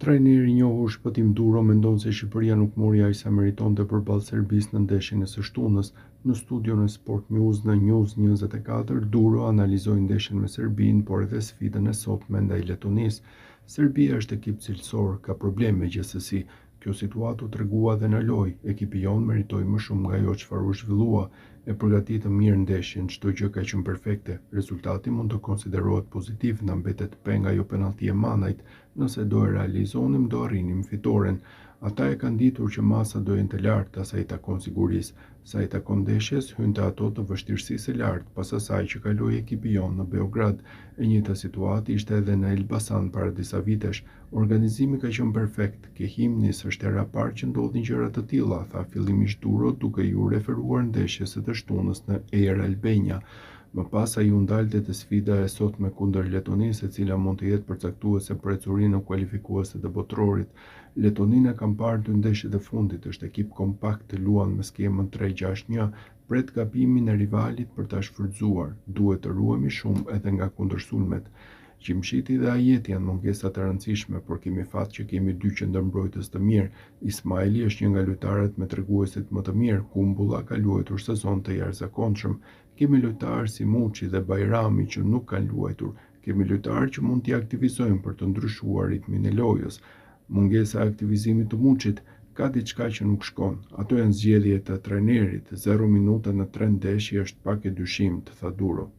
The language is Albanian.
Trajneri i njohur Shpëtim Duro mendon se Shqipëria nuk mori aq sa meritonte përballë Serbisë në ndeshjen e së shtunës. Në studion e Sport News në News 24, Duro analizoi ndeshjen me Serbinë, por edhe sfidën e sotme ndaj Letonisë. Serbia është ekip cilësor, ka probleme gjithsesi. Kjo situatë u tregua edhe në lojë, ekipi jonë meritoi më shumë nga ajo çfarë u zhvillua. E përgatitëm mirë ndeshjen, çdo gjë ka qenë perfekte. Rezultati mund të konsiderohet pozitiv, na mbetet peng ajo penallti e Manajt. Nëse do e realizonim, do arrinim fitoren. Ata e kanë ditur që masat do jenë të larta sa i takon sigurisë. Sa i takon ndeshjes, hyn te ato të vështirësisë së lartë, pas asaj që kaloi ekipi jonë në Beograd. E njëjta situatë ishte edhe në Elbasan para disa vitesh. Organizimi ka qenë perfekt, ke himni, s'është hera e parë që ndodhin gjëra të tilla, tha fillimisht Duro duke iu referuar ndeshjes së të shtunës në Air Albania. Më pas ai u ndal dhe te sfida e sotme kundër Letonisë, e cila mund të jetë përcaktuese për ecurinë në kualifikueset e Botërorit. Letoninë e kam parë dy ndeshjet e fundit, është ekip kompakt, luan me skemën 3-6-1, pret gabimin e rivalit për ta shfrytëzuar. Duhet të ruhemi shumë edhe nga kundërsulmet. Gjimshiti dhe Ajeti janë mungesa të rëndësishme, por kemi fat që kemi dy qendërmbrojtës të mirë. Ismajli është një nga lojtarët me treguesit më të mirë, Kumbulla ka luajtur sezon të jashtëzakonshëm. Kemi lojtarë si Muçi dhe Bajrami që nuk kanë luajtur. Kemi lojtarë që mund t'i aktivizojmë për të ndryshuar ritmin e lojës. Mungesa e aktivizimit të Muçit ka diçka që nuk shkon. Ato janë zgjedhje të trajnerit, zero minuta në tre ndeshje është pak e dyshimtë, tha Duro.